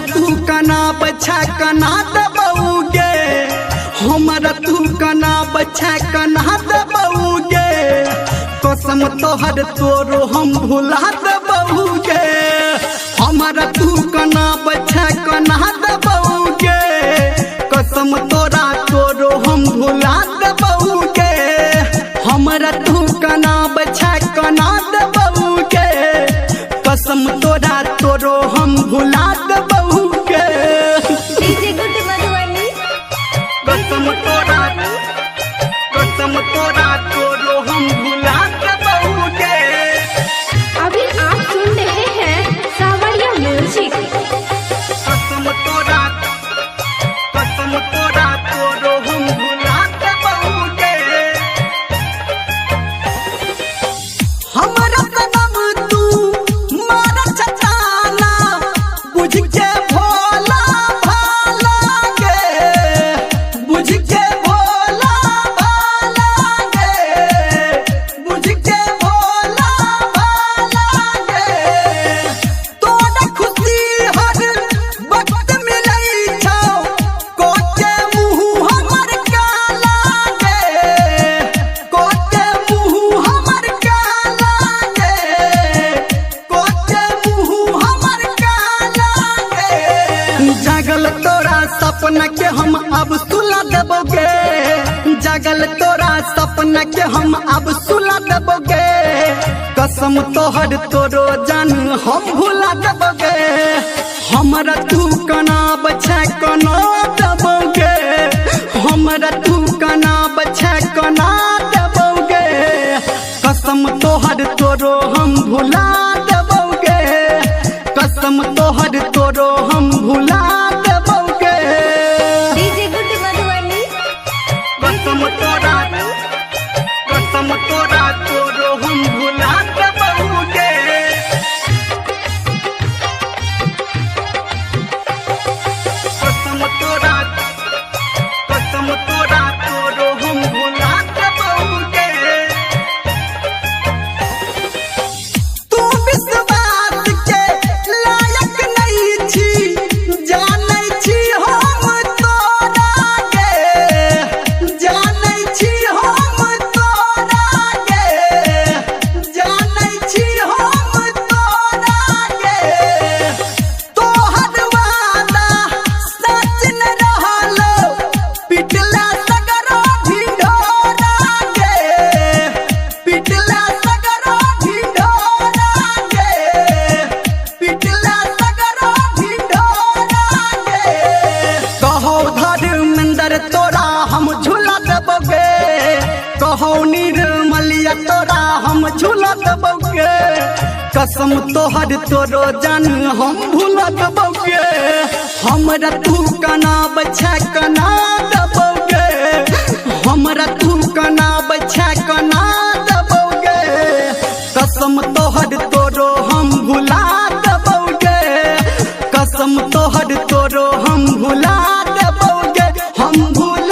तू कना बछा कना दबौगे, हमरा तू कना बछा कना दबौगे, कसम तोहर तोरो हम भुला दबौगे। हमरा तू कना बछा कना दबौगे, कसम तोरा तोरो हम भुला दबौगे। हमरा तू कना बछा कना दबौगे, कसम तोरा तोरो हम भुला दबौगे। DJ good Madhubani. कसम तोरा, कसम तोरा तोरो हम भुला दबौगे। अभी आप सुन रहे हैं सावरिया म्यूजिक। कसम तोरा, कसम तोरा तोरो हम भुला दबौगे। हमरा सनम तू मार छटाना, बुझ के भोला भाला गे, बुझ के भोला भाला गे, बुझ के भोला भाला गे। तोरा खुशी हर वक्त मिलै छौ, कोके मुँह हमर काला गे, कोके मुँह हमर काला गे, कोके मुँह हमर काला गे। जागल तोरा सपना के हम अब सुला देबोगे, जागल तोरा सपना के हम अब सुला देबोगे, कसम तोहर तोरो जान हम भुला देबोगे। हमरा तू कना बछा कना देबोगे, हमरा तू कना बछा कना देबोगे, कसम तोहर तोरो हम भुला देबोगे, कसम तोहर तोरो हम भुला देबोगे। DJ good Madhubani. कसम तोरा, कसम तोरा तोरो हम भुला देबोगे। कसम तोरा, कसम तोरा तोरो हम भुला देबोगे। तू विश्वास के लायक नहीं छी, जानै छी हम तोरा गे, जानै छी हम तोरा गे, जानै छी हम तोरा गे। तोहर वादा सच न रहलो, पिटला सगरो ढिढोरा गे, पिटला सगरो ढिढोरा गे, पिटला सगरो ढिढोरा गे। कहो धर्मेंद्र तोरा हम झूला देबोगे, कहो निर्मलिया तोरा हम झूला देबोगे, कसम तोहर तोरो जान हम भुला देबोगे। हमरा तू कना बछा कना देबोगे, हमरा तू कना बछा कना देबोगे, कसम तोहर तोरो हम भुला देबोगे, कसम तोहर तोरो हम भुला देबोगे, हम भुला।